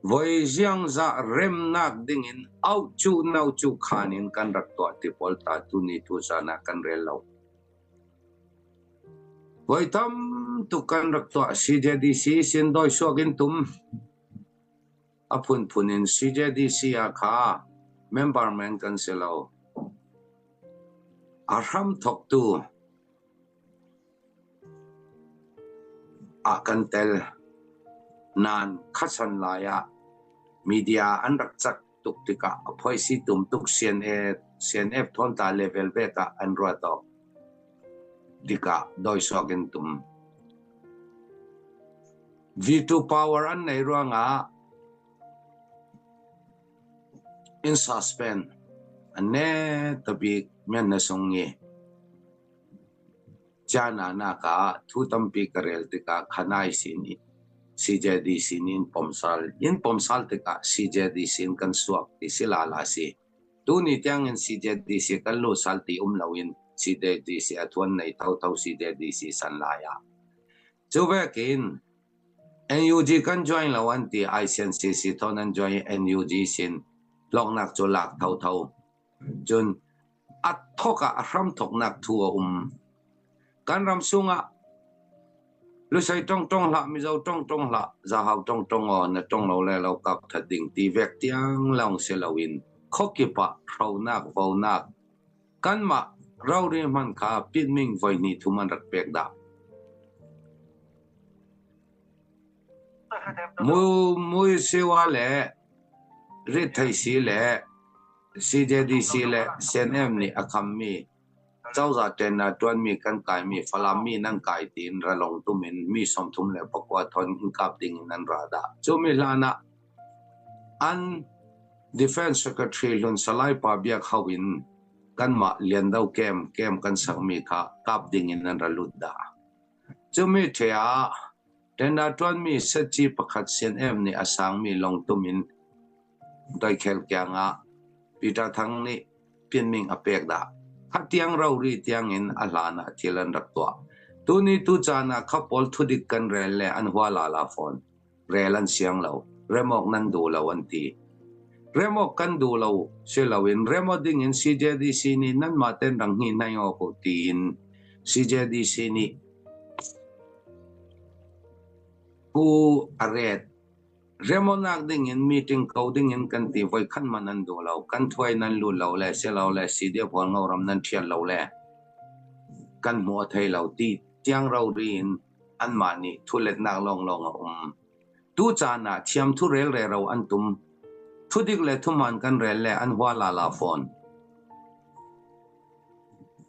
Voi ziangzah remnak dingin auh cu, nauh cu khan in kan rak tuah ti pawl ta tuni tu zan ah kan rel lo. Voi tam tuk kan rak tuah, C J D C sin dawi suak in tum. A phunphun in C J D C ah kha member men kan si lo. A hramthawktu ah kan tel nan khasan lai ah media an rak cak tuk tikah a phoisi tum tuk, C N A, C N F thawn tla level vek ah an ruat awk tikah dawi suak in tum. Veto power an nei ruangah in suspend an ne tabik mian na sung i ciana nak ah thu tampi ka rel tikah khanai sin i C J D C ni in pomsal, in pomsal tikah C J D C in kan suak ti si lala si. Tuni tiangin C J D C kan lutsal ti um loin C J D C a thuan nei thotho C J D C san lai ah. Cu vekin N U G kan join lo an ti, I C N C C thawn an join N U G sin lawknak cu lak thotho. Cun a thok ah a hram thoknak thu a um. Kan ram sungah Lusei ṭongṭong hlah, Mizo ṭongṭong hlah, Zahau ṭongṭong aw, na ṭong lo le lo kap that ding ti vek tiang lawng si loin khuakip ah hronak, vonak, kanmah rori hman kha Pinming voihnih thum an rak pek dah. Mu-, Muisiwa le Rittheisi le C J D C le C N M nih a khammi cozah ṭenna ṭuanmi kan kaimi Falam mi nan kai tiin ralawng tumin mi sawmthum le pakua thawn in kap dingin an ra dah. Cumi hlanah an Defense Secretary Hlun Salai pa biak ho in kanmah Liando kem, kem kan sakmi kha kap dingin an ra lut dah. Cumi ṭheh ah ṭenna ṭuanmi saci pakhat C N M nih a sangmi lawng tumin Doikhel kiangah Peter Thang nih Pinming a pek dah. Kha tiang rori tiangin a hlanah thil an rak tuah. Tuni tu caan ah kha pawl thudik kan rel le an hua lala fawn. Rel an siang lo, remawk nan duh lo an ti. Remawk kan duh lo si loin, remawk dingin C J D C nih nanmah ten rang hih hnai awk uh tiin C J D C nih pu a ret. Remawknak dingin meeting ko dingin kan ti, voikhat man an duh lo, kan thuai nan lut lo le, si lo le, C D F Hualngo ram nan ṭhial lo le kan hmuh a thei lo ti tiang rori in anmah nih thuletnak lawnglawng a um. Tu caan ah thiam thu rel rero an tum. Thudik le thuhmaan kan rel le an hua lala fawn.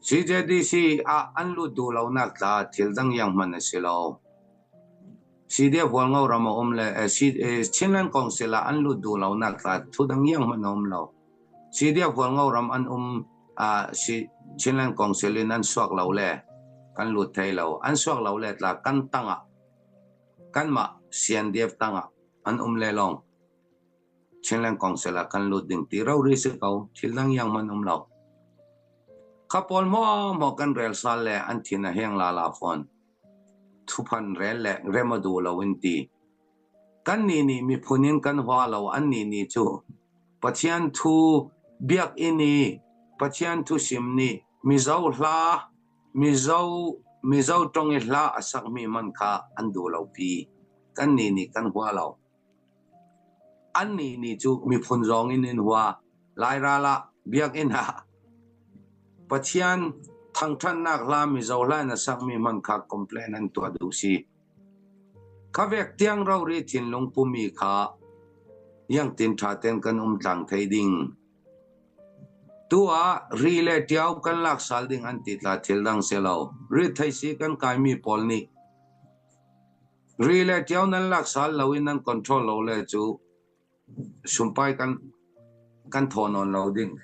C J D C ah an lut duh lonak tla thil dang zianghman a si lo. C D F Hualngo ram a um le, eh, C-, eh, Chinland Council ah an lut duh lonak tla thu dang zianghman a um lo. C D F Hualngo ram an um, ah, si-, Chinland Council in an suak lo le kan lut thei lo. An suak lo le tla kan tangah, kanmah C N D F tangah an um le lawng Chinland Council ah kan lut ding ti rori si ko, thil dang zianghman um lo. Kha pawl hmuahhmuah kan rel sal le an thin a heng lala fawn. Thuphan rel le rem a duh lo in ti. Kan nih nih miphun in kan hua lo, an nih nih cu Pathian thu biakinn i Pathian thu sim nih Mizo hla, Mizo, Mizo ṭong i hla a sakmi hman kha an duh lo pi. Kan nih nih kan hua lo. An nih nih cu miphun zawng in in hua. Lairal ah biakinn ah Pathian thangṭhatnak hla Mizo hla in a sakmi hman kha complain an tuah duh si. Kha vek tiang rori thinlung pumi kha ziangtin ṭha ten kan um tlang thei ding. Tu ah ri le ṭiau kan laksal ding an ti tla thil dang si lo. Rittheisi kan kaimi pawl nih ri le ṭiau nan laksal lo in nan control lo le cu sumpai kan, kan thaw nawn lo ding.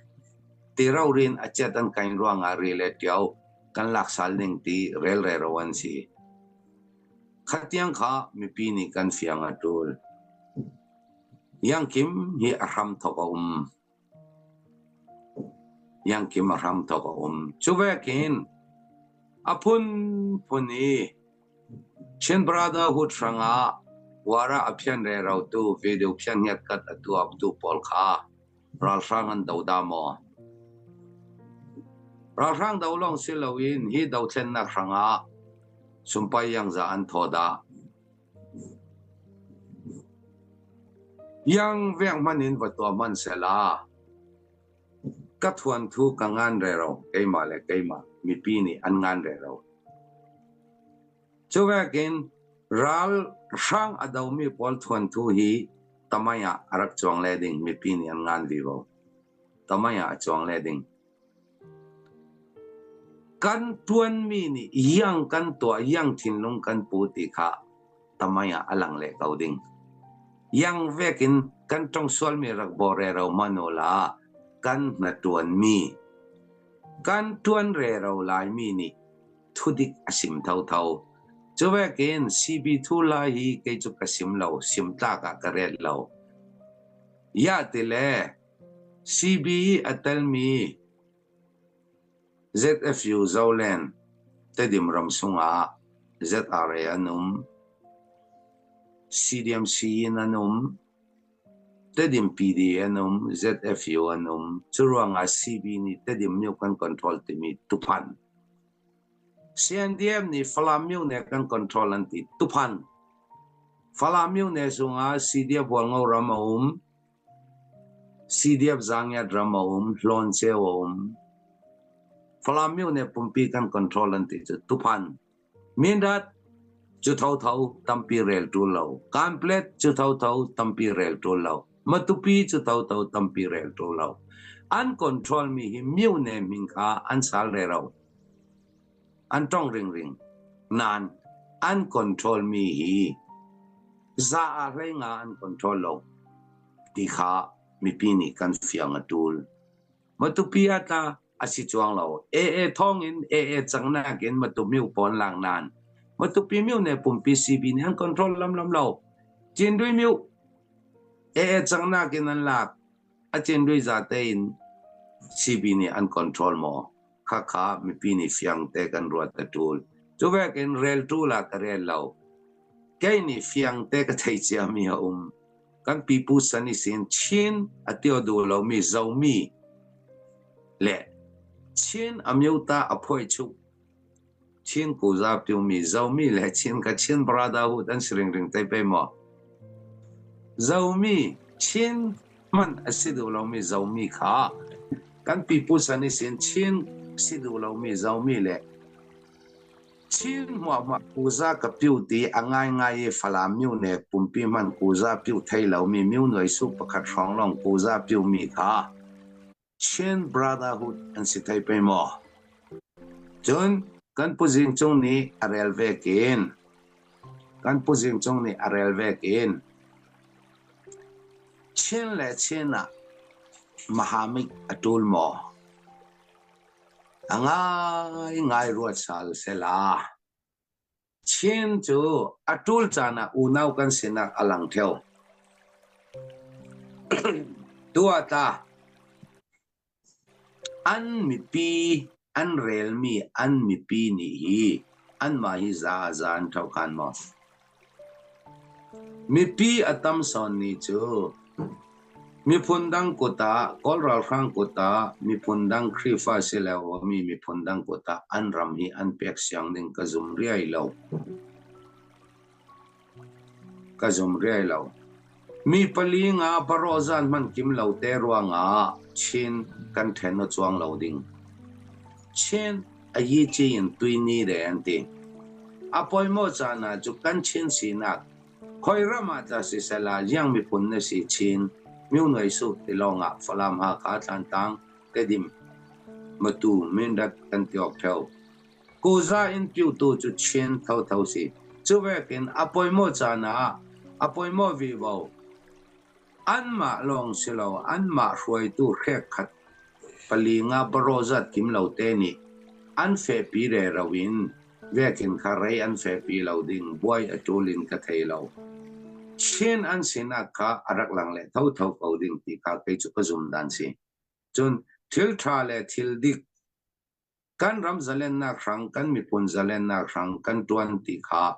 Ti rori in a ciat an kain ruangah ri le ṭiau kan laksal ding ti rel rero an si. Kha tiang kha mipi nih kan fiang a ṭul. Ziangkim hi a hram thok a um. Ziangkim a hram thok a um. Cu vekin a phunphun i Chin Brotherhood hrangah wara a phian rerotu, video phian hiatkat a tuaktu pawl kha ralhrang an do dah maw? Ralhrang do lawng si loin hi dothlennak hrangah sumpai ziangza an thaw dah? Ziang vek hmanin va tuah hman sehla, ka thuanthu ka ngan rero, keimah le keimah mipi nih an ngan rero. Cu vekin Ral hrang a do mi pawl thuanthu hi tamai ah a rak cuang le ding, mipi nih an ngan vivo. Tamai ah a cuang le ding. Kan tuan mi nih yang kan tuah, yang thinlung kan pu ti kha tamai ah a lang leh ko ding. Yang vekin kan ṭong sual mi rak baw rero hmanh awla kan hna tuan mi, kan tuan rero lai mi nih thudik a sim thotho. Cuvekin C B thu lai hi kei cu ka sim lo, sim tlak ah ka ret lo. Ya ti le C B a tel mi Z F U Zoland, Tedim ram sungah Z R A an um, C D M C in an um, Tedim P D A an um, Z F U an um. Curuangah C B nih Tedim myo kan control timi tuphan. C N D F nih Falam myo ne kan control an ti tuphan. Falam myo ne sungah C D F Hualngo ram a um, C D F Zangiat ram a um, Hlawn Ceu a um. Falam myo ne pumpi kan control an ti cu tuphan. Mindat cu thotho tampi rel ṭul lo. Kanplet cu thotho tampi rel ṭul lo. Matupi cu thotho tampi rel ṭul lo. An control mi hi myo ne hming kha an sal rero. An ṭong ringring. Nan an control mi hi za ah hleinga an control lo ti kha mipi nih kan fiang a ṭul. Matupi ah tla a si cuang lo. A A thawngin A A cangnak in Matupi myo pawn lak nan Matupi myo ne pumpi C B nih an control lamlam lo. Cindui myo A A cangnak in an lak. A Cindui zate in C B nih an control maw? Khakha mipi nih fiangte kan ruat a ṭul. Cuvekin rel ṭul ah ka rel lo. Kei nih fiangte ka thei ciami a um. Kan pipu san ihsin Chin a ti aw duh lomi Zomi le Chin a myo ta a phoih chuk Chin kuza piumi Zomi le Chin kha Chin Brotherhood an si ringring tei pei maw? Zomi Chin hman a si duh lomi Zomi kha kan pipu san ihsin Chin si duh lomi Zomi le Chin hmuahhmuah kuza ka piu ti a ngaingai i Falam myo ne pumpi hman kuza piu thei lomi myo nuai su pakhat hrawng lawng kuza piumi kha Chin Brotherhood an si thei pei maw? Cun kan puzing cung nih a rel vekin, kan puzing cung nih a rel vekin Chin le Chin ah mahamik a ṭul maw? A ngai ngai ruat sal sela Chin cu a ṭul caan ah unau kan sinak a lang ṭheo. Tuah ta an mipi, an relmi an mipi nih hi anmah hi za a za an ṭhohkan maw? Mipi a tam sawn nih cu miphun dang kut ah, Kawl ralhrang kut ah, miphun dang Khrihfa si le awmi miphun dang kut ah an ram hi an pek siang ding ka zum riai lo. Ka zum riai lo. Mi pali nga barawh zat hman kim lote ruangah Chin kan ṭhen aw cuang lo ding. Chin a yi ci in tuini de an ti. A poimaw caan ah cu kan Chin sinak, khawi ram ah tla sisela, ziang miphun na si Chin, myo nuai su ti lawngah Falam, Hakha, Thantlang, Tedim, Matu, Mindat kan ti awk ṭheo. Kuza in piutu cu Chin thotho si. Cuvekin a poimaw caan ah a poimaw vivo. Anmah lawng si lo, anmah hruaitu hrekkhat pali nga barawh zat kim lote nih an fehpi rero in vekin kha rei an fehpi lo ding buai a ṭul in ka thei lo. Chin an sinak kha a rak lang leh thotho ko ding ti kha kei cu ka zum dan si. Cun thil ṭha le thil dik kan ram zalennak hrang, kan miphun zalennak hrang kan ṭuan ti kha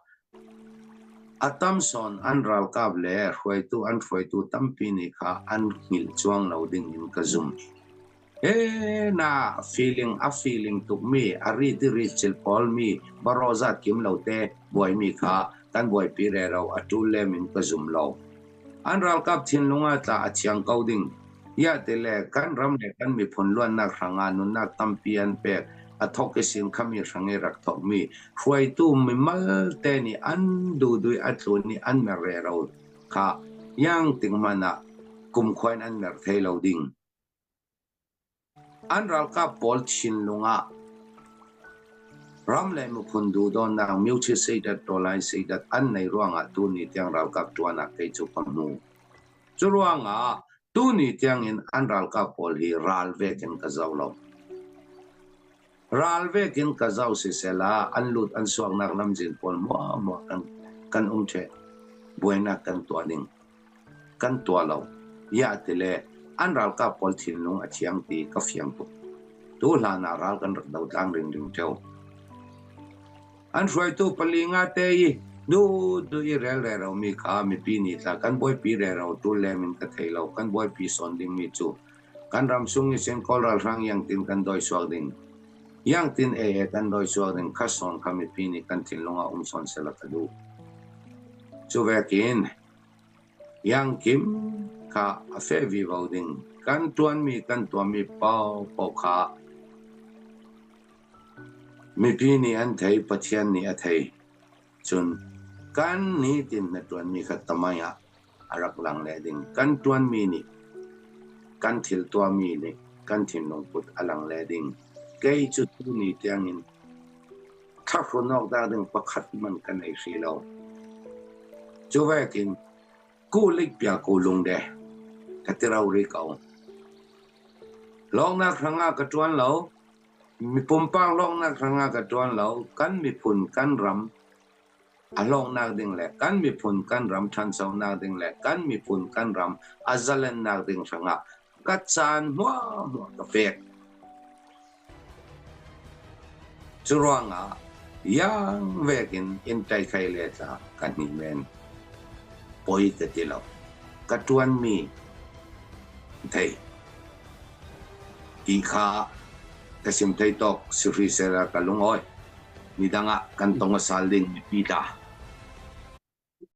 a tam sawn an ralkap le hruaitu, an hruaitu tampi nih kha an hngilh cuang lo ding in ka zum. He na feeling, a feeling tukmi, a rit i rit cil pawlmi, barawh zat kim lote buaimi kha kan buaipi rero a ṭul lem in ka zum lo. An ralkap thinlung ah tla a thiang ko ding. Ziah ti le kan ram le kan miphun luannak hrangah nunnak tampi an pek, a thawk i sin khami hrang i rak thawk mi hruaitu mimalte nih an duhdui a tlun i an mer rero kha iangtik hmanah kumkhuain an mer thei lo ding. An ralkap pawl thinlungah ram le miphun duhdawtnak, miuthit seidat, tawlai seidat an nei ruangah tuni tiang ralkap ṭuanah kei cu ka hmu. Curuangah tuni tiangin an ralkap pawl hi ral vekin ka zoh lo. Ral vekin ka zoh sisela, an lut an suaknak lamzin pawl hmuahhmuah kan, kan um ṭheh. Buainak kan tuah ding, kan tuah lo. Ziah tile an ralkap pawl thinlung a thiang ti ka fiang tuk. Tu hlanah ral kan rak dotlang ringring ṭheu. An hruaitu pali ngate i duhduh i rel rero mi kha mipi nih tla kan buaipi rero ṭul lemin ka thei lo. Kan buaipi sawn ding mi cu kan ram sung i sin Kawl ralhrang iangtin kan dawi suak ding, iangtin e e kan dawi suak ding kha sawn kha mipi nih kan thinlung ah um sawn sela ka duh. Cu vekin iangkim kha a feh vivo ding. Kan ṭuanmi, kan tuahmi paohpaoh kha mipi nih an thei, Pathian nih a thei. Cun kan nitin hnaṭuanmi kha tamai ah a rak lang leh ding. Kan ṭuanmi nih, kan thil tuahmi nih kan thinlung put a lang leh ding. Kei cu tuni tiangin thlahrun awk dak ding pakhat man ka nei hrih lo. Cu vekin ku lik pia ku lungde ka ti rori ko. Hlawknak hrangah ka ṭuan lo, mi pumpak hlawknak hrangah ka ṭuan lo, kan miphun kan ram a hlawknak ding le kan miphun kan ram ṭhanchonak ding le kan miphun kan ram a zalennak ding hrangah ka caan hmuahhmuah ka pek. Curuangah yang vekin in ṭai khai le tla ka hnih men poi ka ti lo. Ka ṭuanmi thei ti kha ka sim thei tawk si hri sela ka lungawi. Nidangah kan tong a sal ding mipi ta